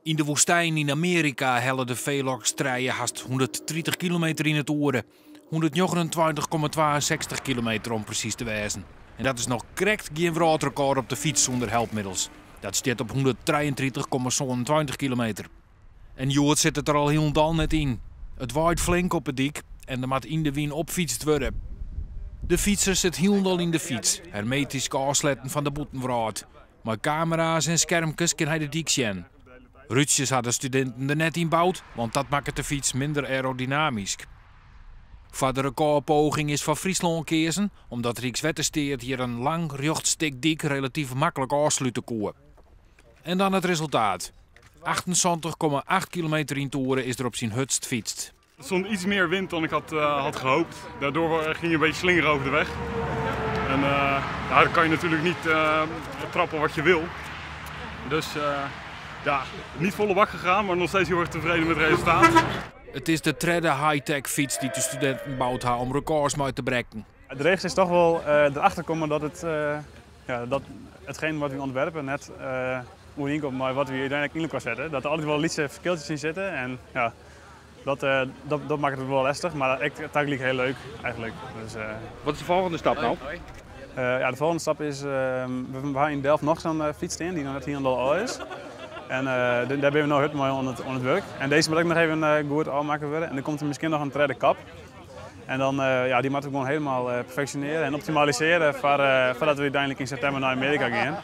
Yn de woestyn yn Amearika helle de Velox 3 hast 130 kilometer yn it oere. 129,62 kilometer om presys te wêzen. En dat is noch krekt gjin wrâldrekôr op de fyts sûnder helpmiddels. Dat stiet op 133,27 kilometer. En hjoed sit it der al hielendal net yn. It waait flink op 'e dyk en der moat yn de wyn opfytst wurde. De fytser sit hielendal yn de fyts, hermetysk ôfsletten fan de bûtenwrâld. Mei kamera's en skermkes kin hy de dyk sjen. Rútsjes ha de studinten der net yn boud, want dat makket de fyts minder aerodynamysk. Foar de rekôrpoging is foar Fryslân keazen, omdat Rykswettersteat hjir in lang rjocht stik dyk relatyf maklik ôfslute koe. En dan it resultaat. 78,8 kilometer yn 't oere is der op syn hurdst fytst. Er stond iets meer wind dan ik had gehoopt. Daardoor ging je een beetje slingeren over de weg. En ja, dan kan je natuurlijk niet trappen wat je wil. Dus ja, niet volle bak gegaan, maar nog steeds heel erg tevreden met het resultaat. It is de tredde high-tech fyts dy't de studinten boud ha om rekôrs mei te brekken. It dreechste is toch wol erachter komme dat, it, ja, dat hetgeen wat we ontwerpen net oerienkomt mei wat we úteinlik yn elkoar sette. Dat der altyd wol lytse ferskiltsjes yn sitte en ja, dat makket it wol lestich, mar ek tagelyk hiel leuk eigentlik. Dus, Wat is de folgjende stap no? Ja, de folgjende stap is, we ha yn Delft noch sa'n fyts stean dy't noch net hielendal ôf is. En dêr binne we no hurd mei oan it wurk. En dizze moat ek noch even goed ôfmakke wurde. En der komt der miskien noch in tredde kap. En dan, ja, dy moatte we gewoan hielendal perfeksjonearje en optimalisearje foardat we úteinlik yn septimber nei Amearika gean.